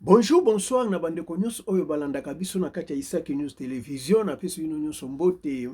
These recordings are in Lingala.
Bonjour, bonsoir na bandeko nyonso oyo balandaka biso na kati ya Isaki News Television. Napesi bino nyonso mbote.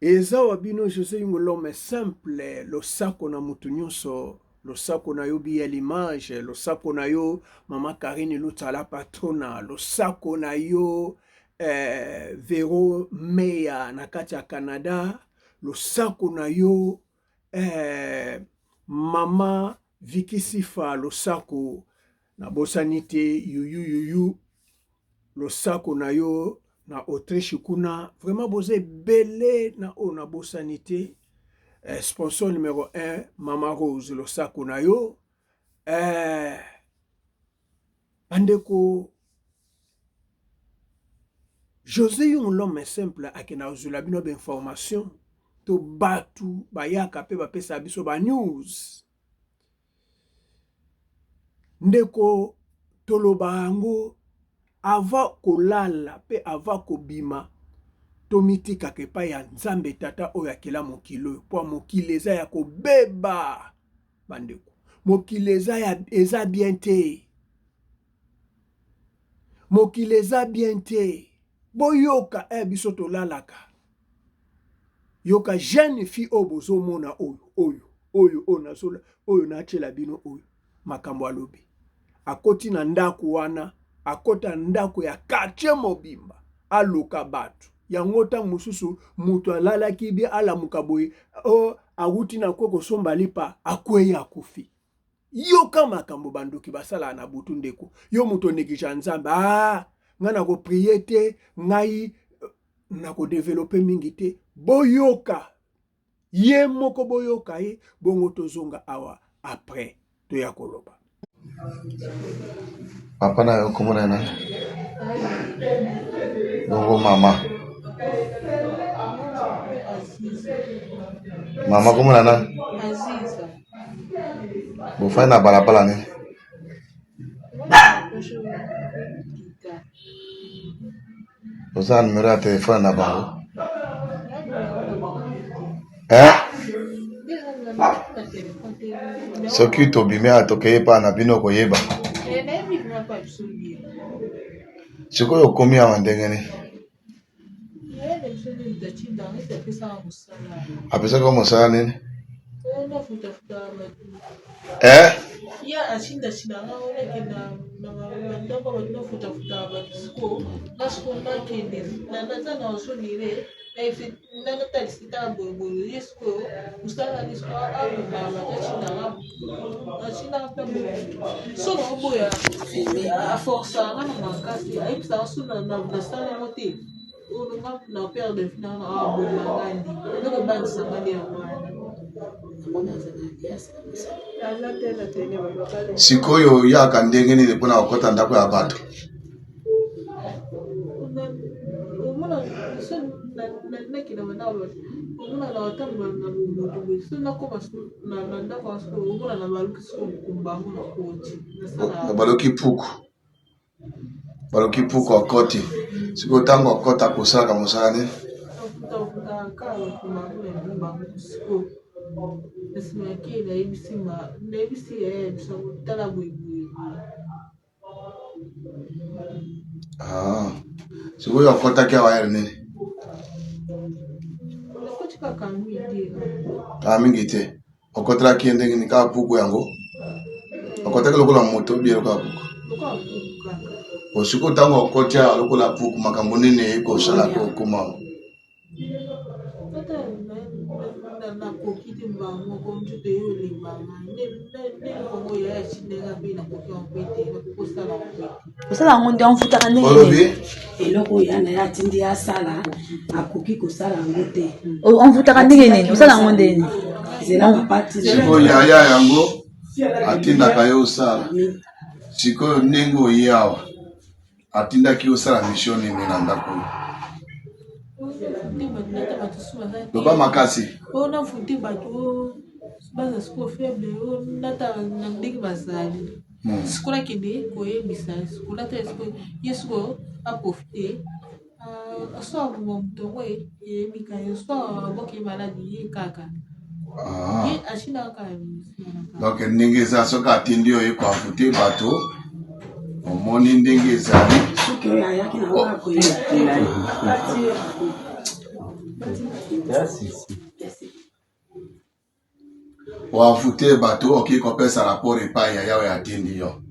Eza wa bino Jose Yungo l'homme simple, losako na mutu nyonso, losako na yo BL Image, losako na yo mama Karine Lutsala patrona, losako na yo eh, Vero Meya na kati ya Canada, losako na yo eh, mama Vicky Sifa losako, nabosani te yuyu yuyu losako na yo na Autriche kuna vraiment boza ebele na oyo nabosani te eh, sponsor numero 1 mama Rose losako na yo eh, bandeko Jose Yung l'homme simple akenda kozwela bino ba information to batu bayaka pe bapesa biso ba news ndeko toloba yango avant kolala pe avant kobima tomitikaka epai ya Nzambe tata oyo akela mokili oyo po mokili eza ya kobeba bandeko mokili eza, ya, eza bien te Mokili eza bien te boyoka eh biso tolalaka yoka jeune fille oyo bozomona oyo oyo oyo oyo nazola oyo natiela bino oyo makambo alobi akoti na ndako wana akota ndako ya quartier mobimba aluka bato yango ntango mosusu moto alalaki bie alamuka boye oh, awuti na kwe kosomba lipa akwei akufi Yoka makambo ba ndoki basalaka na butu ndeko. Yo moto onegija Nzambe. Ah, ngai nako prier te, ngai euh, nako developper mingi te. Boyoka ye moko, boyoka ye bongo tozonga awa après toya koloba. Papa na yo kombo na ye nani? Bongo mama? Mama kombo na nani? Bofandi na balabala nini? Oza na numero ya telefone na bango? Eh? Soki tobimi awa tokei epai na bino okoyeba. Sikoyo okomi awa ndenge nini? Apesaki yo mosala nini? Eh? Sikoyo oyaka ndenge nini mpona kokɔta ndako ya bato? Baluki puku baluki puku akoti sikoyo ntango akota akosalaka mosala nini? Ah. Sikoyo akotaki awa heure nini? Kaka mingi te. Okotelaki ye ndenge nini? Kaka puku yango? Okotaki lokola moto obie lokola puku? Sikoyo ntango okoti awa lokola puku, makambo nini eye kosala kokoma awa? Nakoki te mbala moko nzoto eyo elemba ngai nde kongo ya atindaki nga mpe nakoki yango mpe te nakoki kosala yango mpe te. Kosala yango nde amfutaka ndenge Olobi? Eloko oyo ya na ye atindi ye asala akoki kosala yango te. Omfutaka ndenge nini? Osala yango ndenge nini? Zela papa atindi. Sikoyo yaya yango atindaka yo osala. Sikoyo ndenge oye awa Atindaki yo osala mission nini na ndako oyo? Loba makasi. Oyo nafute bato baza sikoyo faible oyo nata na ndenge bazali hmm. sikoyo nakende koyebisa sikoyo nata sikoyo ye sikoyo aprofite ah, so aboma moto yango eyebika ye so aboki ye maladi ye kaka ah. ye ashinaka donc ndenge eza soki atindi yo ye koafute bato. Omoni ndenge ezali. Soki oyo ayaki na oyo boye. Oafute bato okoki kopesa rapport epai ya Yawe atindi yo.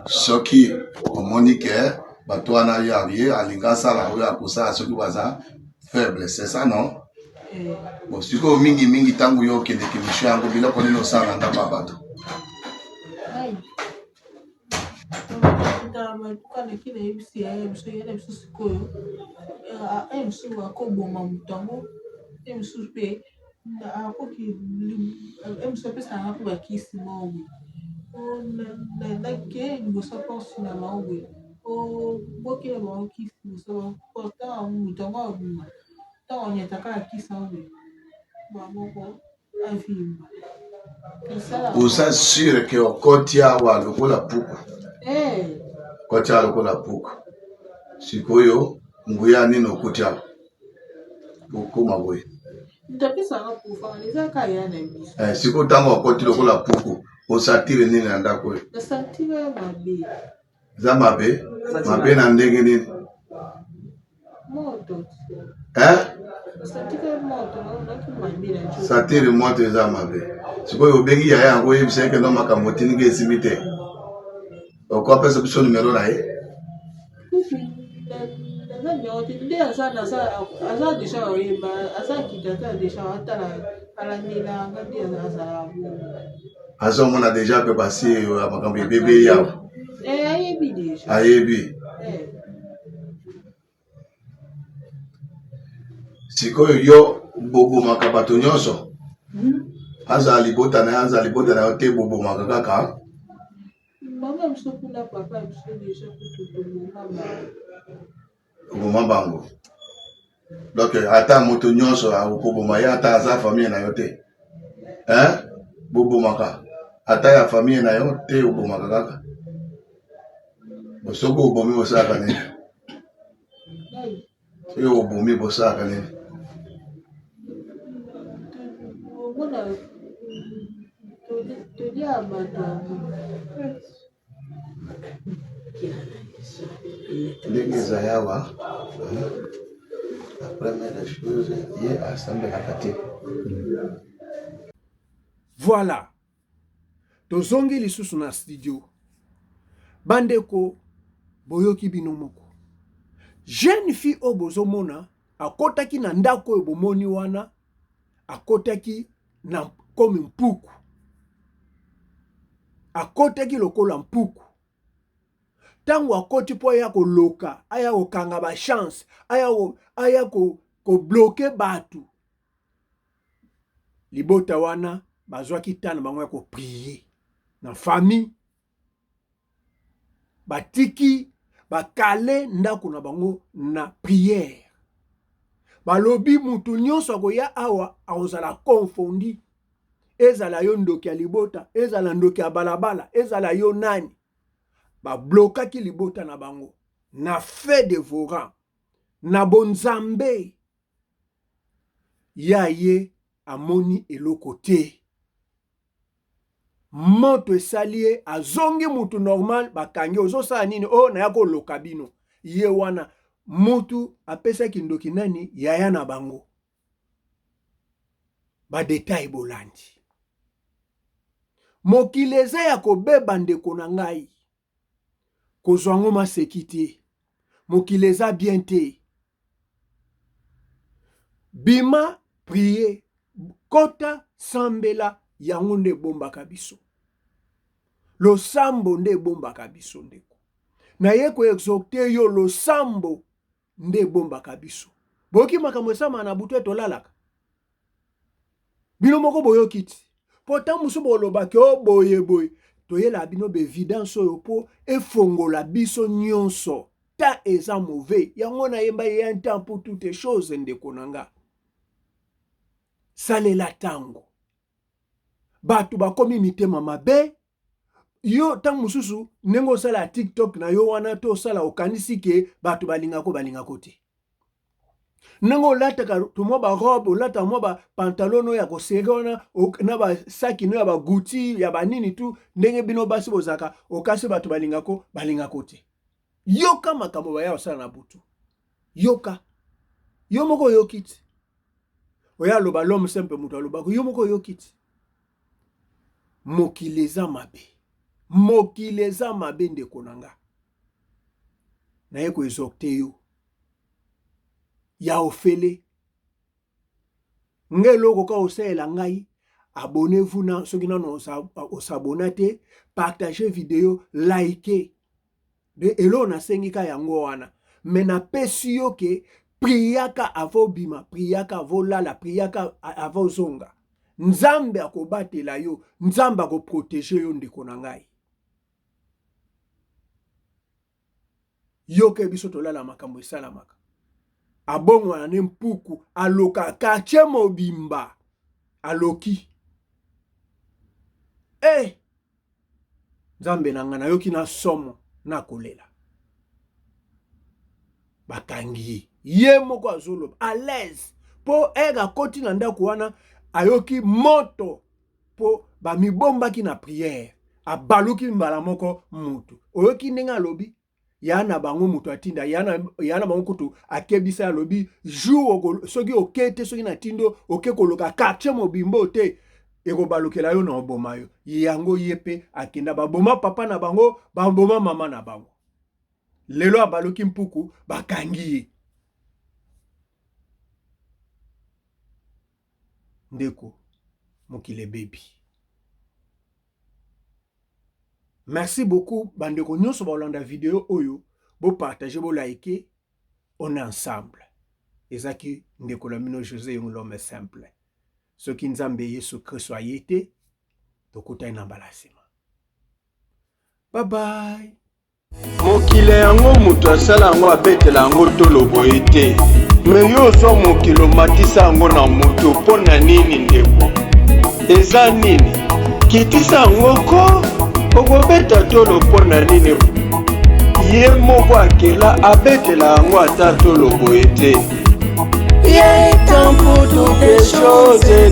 Soki omoni ke bato wana ye alingi asala oyo akosala soki baza faible, c'est ça non? Eh. Bon, sikoyo mingi mingi ntango yo okendeke mission yango biloko nini osala na ndako ya bato? Naki nayebisi yaya biso yaya na biso sikoyo ye mosusu akoboma moto yango ye mosusu mpe akoki ye mosusu apesaka nga mpe bakisi moko boye nake liboso porte na bango boye bokela bango kisi liboso porte moto yango abima ntango anyata kaka kisi yango boye bango avimba. Oza sur ke okoti awa lokola puku? Eh. Okoti awa lokola puku. Sikoyo nguya nini okuti awa? Okoma boye. Eh, sikoyo ntango okoti lokola puku osatire nini na ndako oyo? Eza mabe? Mabe na ndenge nini? Hein? Satire moto eza mabe. Sikoyo obengi yaya yango oyebisa ye kendo makambo otindiki esimbi te. Okopesa biso numero na ye? Naza numero te nde aza naza aza deja oyeba aza kita ata deja atala alandela nga nde azala bongo. Azomona deja pe basi ya makambo ebebe yawa. Eh, ayebi deja. Ayebi. Eh. Sikoyo yo bobomaka bato nyonso? Hmm? Azala libota na ye, azala libota na yo te, bobomaka kaka. Mama biso kuna papa biso deja kutu toboma bango. Oboma bango. Donc ata moto nyonso okoboma ye ata aza famille na yo te. Hein? Bobomaka. Ata ya famille na yo te obomaka kaka. Soki obomi osalaka nini? Soki obomi bosalaka nini? Tolia bato yango. Ndenge ezali awa, la première des choses, ye asambelaka te. Voilà. Tozongi lisusu na studio. Bandeko, boyoki bino moko. Jeune fille oyo bozomona akotaki na ndako oyo bomoni wana, akotaki na comme mpuku. Akotaki lokola mpuku. Ntango akoti mpo aya koloka, aya kokanga ba chance, aya aya ko kobloke bato. Libota wana bazwaki temps na bango ya ko prier na famille, batiki bakale ndako na bango na prière. Balobi mutu nyonso akoya awa akozala confondi, ezala yo ndoki ya libota, ezala ndoki ya balabala, ezala yo nani. Bablokaki libota na bango na feu devorant na bonzambe. Ya ye amoni eloko te, moto esali ye azongi mutu normal, bakangi ozosala nini? O oh, naya koloka bino. Ye wana mutu apesaki ndoki nani? Yaya na bango. Ba detail bolandi. Mokili eza ya kobeba ndeko na ngai. Kozwa yango maseki te. Mokili eza bien te. Bima prier, kota sambela, yango nde ebombaka biso. Losambo nde ebombaka biso ndeko. Naye ko exhorter yo losambo nde ebombaka biso. Boyoki makambo esamaka na butu tolalaka. Bino moko boyoki ti. Po ntango mosusu bolobaki o oh, boye boye. Toyelaka bino ba evidence oyo po efongola biso nyonso. Temps eza mauvais. Yango nayemba ye un temps pour toutes choses ndeko na nga. Salela tango. Bato bakomi mitema mabe. Yo ntango mosusu ndenge osala TikTok na yo wana to osala okanisi ke bato balingako balingako te. Ndenge olataka tumwa barobe, olataka mwa bapantalon oyo ya kosere wana na basaki no ya baguti ya banini tu, ndenge bino basi bozalaka, okasi bato balingako balingako te. Yoka makambo baya kosala na butu, yoka yo moko oyoki ti oya aloba l'homme simple, moto alobaka yo moko oyoki ti. Mokili eza mabe, mokili eza mabe ndeko na nga, naye koexorte yo ya ofele nga eloko kaka osalela ngai, abonnez-vous na soki nano osabona te, partage video, like de eloko nasengi ka yango wana. Me napesi yo ke priaka avant obima, priaka avant olala, priaka avant ozonga. Nzambe akobatela yo, Nzambe akoprotege yo ndeko na ngai. Yoka biso tolala makambo esalamaka. Abongwana ne mpuku, aloka quartier mobimba, aloki. Eh! Nzambe na ngai, nayoki na somo na kolela. Bakangi ye, ye moko azoloba à l'aise mpo ere akoti na ndako wana ayoki moto mpo bamibombaki na priere, abaluki mbala moko mutu. Oyoki ndenge alobi ya na bango moto atinda ya na bango kutu akebisa, alobi jour soki oke te, soki natindo oke koloka quartier mobimbo te, ekobalukela yo na oboma yo. Yango ye mpe akenda, baboma papa na bango, baboma mama na bango. Lelo abaluki mpuku, bakangi ye. Ndeko, mokili ebebi. Merci beaucoup bandeko nyonso baolanda video oyo, bopartage, bolike, on est ensemble. Ezaki ndeko na bino José Yung, l'homme simple. Soki Nzambe Yesu Kristo aye te, tokutani na mbala nsima. Bye bye. Mokili yango moto asala yango abetela yango tolo boye te, me yo ozwa mokili omatisa yango na moto mpo na nini ndeko? Eza nini? Kitisa yango ko, okobeta tolo mpo na nini? Ye moko akela abetela yango ata tolo boye te. Il est temps pour toutes les choses.